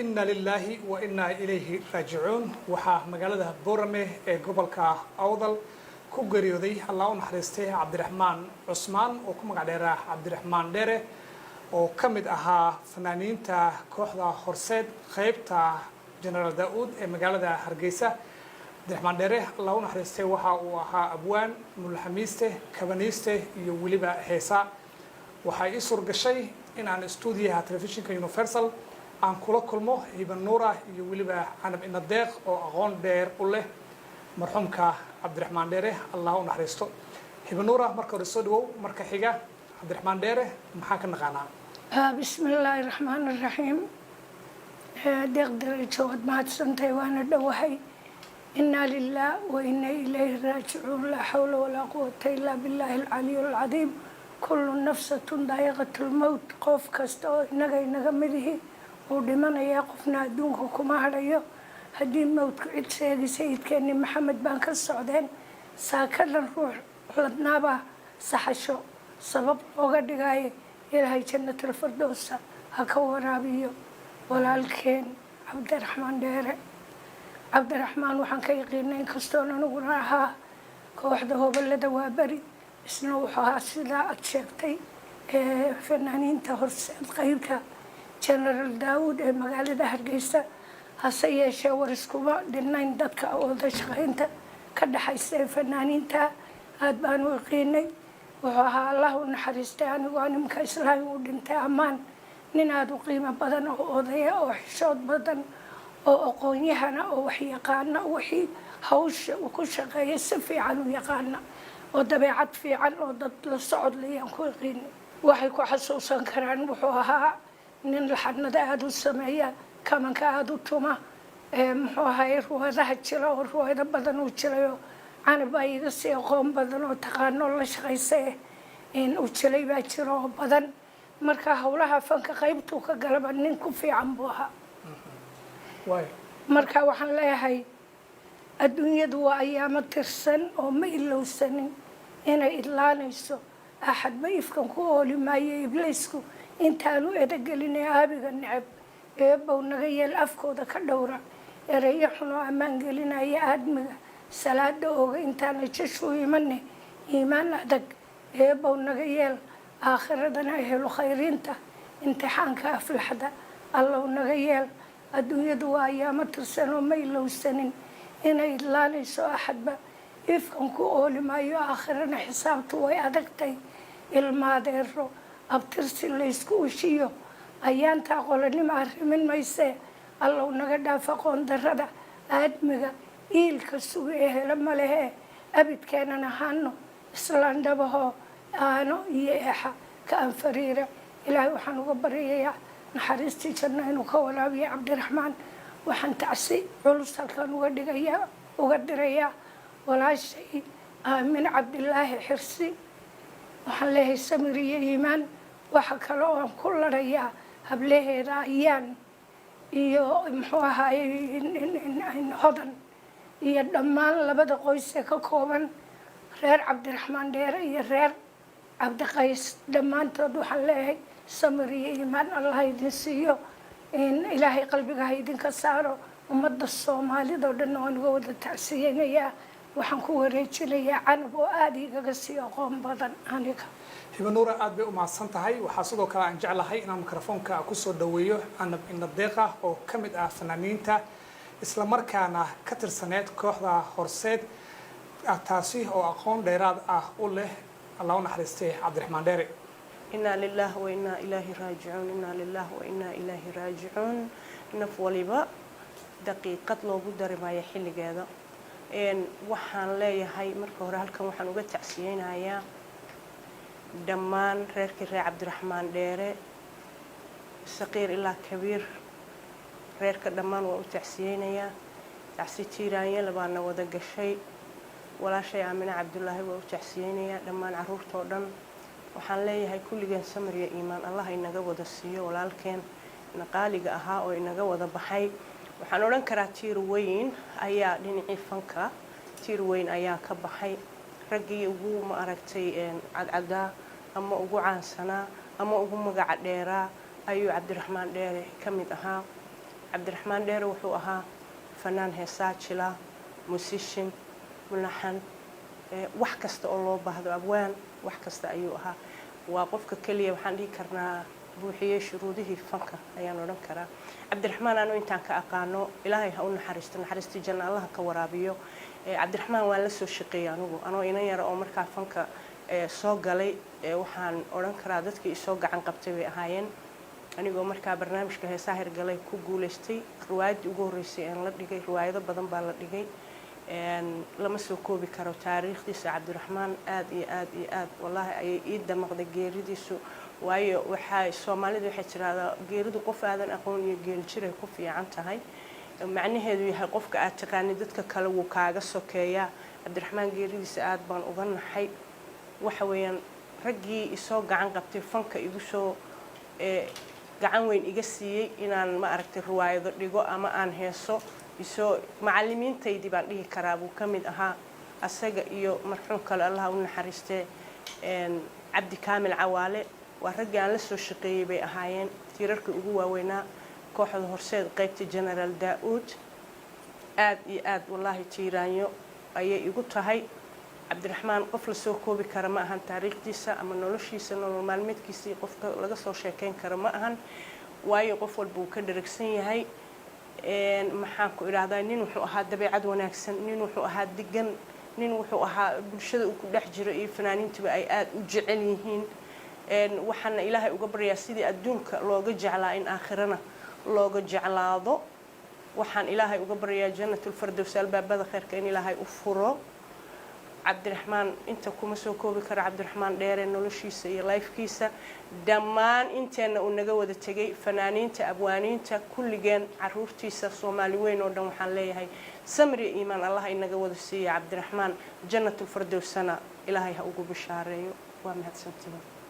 Inna lilaahi wa innaa ilayhi raajicuun. Waxaa magaalada Boorame ee gobolka Awdal ku geeriyooday, Allah u naxariistay, Cabdiraxmaan Cusmaan oo ku magac dheeraa Cabdiraxmaan Dheere, oo ka mid ahaa fanaaniinta kooxda Horseed, qaybta Genaraal Daa-uud ee magaalada Hargeysa. Cabdiraxmaan Dheere, Allah u naxariistay, waxa uu ahaa abwaan, mulxamiiste, kabaniiste iyo weliba heesa. Waxaa ii suurgashay in aan stuudiyaha telefishinka Universal aan kula kulmo Hiban Nuura iyo weliba Canab Inadeeq oo aqoon dheer u leh marxuumka Cabdiraxmaan Dheere, Allah u naxariisto. Hiban Nuura, marka hore soo dhawow. Marka xiga, Cabdiraxmaan Dheere maxaan ka naqaanaa? Bismi illaahi raxmaan raxiim. Deeq Darajo, waad mahadsantahay, waana dhowahay. Inaa lilah wa inaa ilayhi raajicuun. Laa xawla walaa quwata ilaa billaahi alcaliy alcadiim. Kullu nafsatun daa'iqatu lmowt. Qof kasta oo inaga inaga midihi uu dhimanayaa, qofna adduunka kuma hadhayo. Haddii mowdku cid sheegi, sayidkeeni Maxamed baan ka socdeen. Saakadan ruux ladnaabaa saxasho sabab looga dhigaayo. Ilaahay jannatalfirdowsa ha ka waraabiyo walaalkeen Cabdiraxmaan Dheere. Cabdiraxmaan waxaan ka yaqiinay, inkastoon aniguna ahaa kooxda Hobolada Waaberi, isna wuxuu ahaa, sidaa aad sheegtay, fanaaniinta Horseed, qaybta Genaraal Daawud ee magaalada Hargeysa. Hase yeeshee war iskuma dhinayn dadka wada shaqaynta ka dhexaysa ee fanaaniinta. Aada baan u yaqiinay. Wuxuu ahaa, Allah u naxariistay, anigoo nimka islaam uu dhintay ammaan, nin aada u qiimo badan oo odaya oo xishood badan oo aqoon-yahana oo wax yaqaana, wixii hawsha uu ku shaqeeya si fiican u yaqaana, oo dabeecad fiican oo dad la socod layaan ku yaqiinay. Waxay ku xasuusan karaan, wuxuu ahaa nin laxanada aada u sameeya, kamanka aada u tuma, muxuu ahaay, ruwaadaha jira oo ruwaado badan uu jirayoo Canab baa iga sii aqoon badan oo taqaano la shaqaysa in uu jiray baa jira oo badan. Marka howlaha fanka qaybtuu ka galaba nin ku fiican buu ahaa. Marka waxaan leeyahay, adduunyadu waa ayaamo tirsan oo ma ilowsanin inay idlaanayso. Axadba ifkan ku ooli maayo. Ibliisku intaanu eedagelinay aabiga neceb, Eebow naga yeel afkooda ka dhowra ereyo xun oo ammaan gelinaya aadmiga. Salaada ooga intaana jashu imane, iimaan adag Eebow naga yeel. Aakhiradana ehelo khayriinta imtixaanka aflaxda Allow naga yeel. Adduunyadu waa ayaamo tirsan oo ma ilowsanin inay idlaanayso. Axadba ifkan ku ooli maayo. Aakhirana xisaabtu way adagtay. Ilmaadeero abtirsi laysku ushiyo ayaantaa qolanimo arrimin maysee. Allow naga dhaaf aqoon darrada aadmiga. Iilka suga ee helo ma lehe. Abidkeenan ahaano islaandhabahoo aano iyo eexa ka anfariira. Ilaahay waxaan uga baryayaa naxariistii janno inuu ka waraabiyo Cabdiraxmaan. Waxaan tacsi culus halkan uga dhigayaa, uga dirayaa walaashay Aamin Cabdilaahi Xirsi. Waxaan leeyahay samir iyo iimaan. Waxa kale oo aan ku larayaa hablaheeda Ayaan iyo, muxuu ahaayey, Hodan iyo dhammaan labada qoys ee ka kooban reer Cabdiraxmaan Dheere iyo reer Cabdiqays. Dhammaantood waxaan leeyahay samir iyo iimaan Allah idin siiyo, Ilaahay qalbiga ha idinka saaro. Ummadda Soomaalida oo dhan waan uga wada tacsiyeynayaa. Waxaan ku wareejinayaa Canab oo aada igaga sii aqoon badan aniga. Hibanuura, aad bay u mahadsan tahay. Waxaa sidoo kale aan jeclahay inaan mikrofoonka kusoo dhaweeyo Canab Inadeeqa oo ka mid ah fanaaniinta, islamarkaana ka tirsaneed kooxda Horseed, taasi oo aqoon dheeraad ah u leh, Allah u naxariistay, Cabdiraxmaan Dheere. Inaa lilah wa inaa ilaahi raajicuun. Inaa lilah wa inaa ilaahi raajicuun. Naf waliba daqiiqad loogu dari maayo xilligeeda. Waxaan leeyahay, marka hore halkan waxaan uga tacsiyeynayaa dhammaan reerkii reer Cabdiraxmaan Dheere, saqiir ilaa kabiir. Reerka dhammaan waan u tacsiyeynayaa. Tacsi tiiraanyala baana wada gashay. Walaashay Aamine Cabdulaahi waa u tacsiyeynayaa. Dhammaan carruurtoo dhan waxaan leeyahay, kulligeen samir iyo iimaan Allah inaga wada siiyo walaalkeen qaaliga ahaa oo inaga wada baxay. Waxaan odhan karaa tiir weyn ayaa dhinacii fanka, tiir weyn ayaa ka baxay. Raggii ugu, ma aragtay, cadcadaa ama ugu caansanaa ama ugu magaca dheeraa ayuu Cabdiraxmaan Dheere ka mid ahaa. Cabdiraxmaan Dheere wuxuu ahaa fanaan, heesaa, jila, musician, mulaxan, wax kasta oo loo baahdo, abwaan, wax kasta ayuu ahaa. Waa qofka keliya waxaan dhihi karnaa buuxiyey shuruudihii fanka ayaan odhan karaa. Cabdiraxmaan anu intaan ka aqaano, Ilaahay ha u naxariisto, naxariistii janna Allaha ka waraabiyo. Cabdiraxmaan waan la soo shaqeeyey anigu anoo inan yara oo markaa fanka soo galay. Waxaan odhan karaa dadkii isoo gacan qabtay bay ahaayeen, anigoo markaa barnaamijka heesaha hirgalay ku guulaystay. Riwaayaddii ugu horreysay aan la dhigay, riwaayado badan baa la dhigay. Lama soo koobi karo taariikhdiisa Cabdiraxmaan. Aad iyo aad iyo aad wallaahi ayay ii damaqday geeridiisu, waayo waxay Soomaalidu waxay tiraahdaa geeridu qof aadan aqoon iyo geeljiray ku fiican tahay. Macnaheedu yahay qofka aad taqaanid dadka kale wuu kaaga sokeeyaa. Cabdiraxmaan geeridiisa aad baan uga naxay. Waxa weeyaan raggii isoo gacan qabtay, fanka igu soo gacan weyn iga siiyey inaan, ma aragtay, riwaayado dhigo ama aan heeso, isoo macallimiintaydii baan dhihi karaa buu ka mid ahaa, asaga iyo marxuum kale, Allaha u naxariistee, Cabdi Kaamil Cawaale. Waa raggii aan la soo shaqeeyey bay ahaayeen, tiirarkii ugu waaweynaa kooxda Horseed, qaybta Generaal Daa-uud. Aad iyo aad wallaahi tiiraanyo ayay igu tahay. Cabdiraxmaan qof lasoo koobi kara ma ahan taariikhdiisa ama noloshiisa, nolol maalmeedkiisii qofka laga soo sheekeyn kara ma ahan, waayo qof walba uu ka dheragsan yahay. Maxaan ku idhaahdaa, nin wuxuu ahaa dabeecad wanaagsan, nin wuxuu ahaa degan, nin wuxuu ahaa bulshada uu ku dhex jiro iyo fanaaniintuba ay aada u jecel yihiin. Waxaana Ilaahay uga baryaa sidii adduunka looga jeclaa in aakhirana looga jeclaado. Waxaan Ilaahay uga baryaa Janatulfardows, albaabada kheyrka in Ilaahay u furo. Cabdiraxmaan inta kuma soo koobi karo, Cabdiraxmaan Dheere noloshiisa iyo lifekiisa dhammaan inteenna uu naga wada tegay, fanaaniinta, abwaaniinta, kulligeen, caruurtiisa, Soomaali weyn oo dhan waxaan leeyahay samri iimaan Allah inaga wada siiya. Cabdiraxmaan Janatulfardowsana Ilaahay ha ugu bishaareeyo. Waa mahadsantihiin.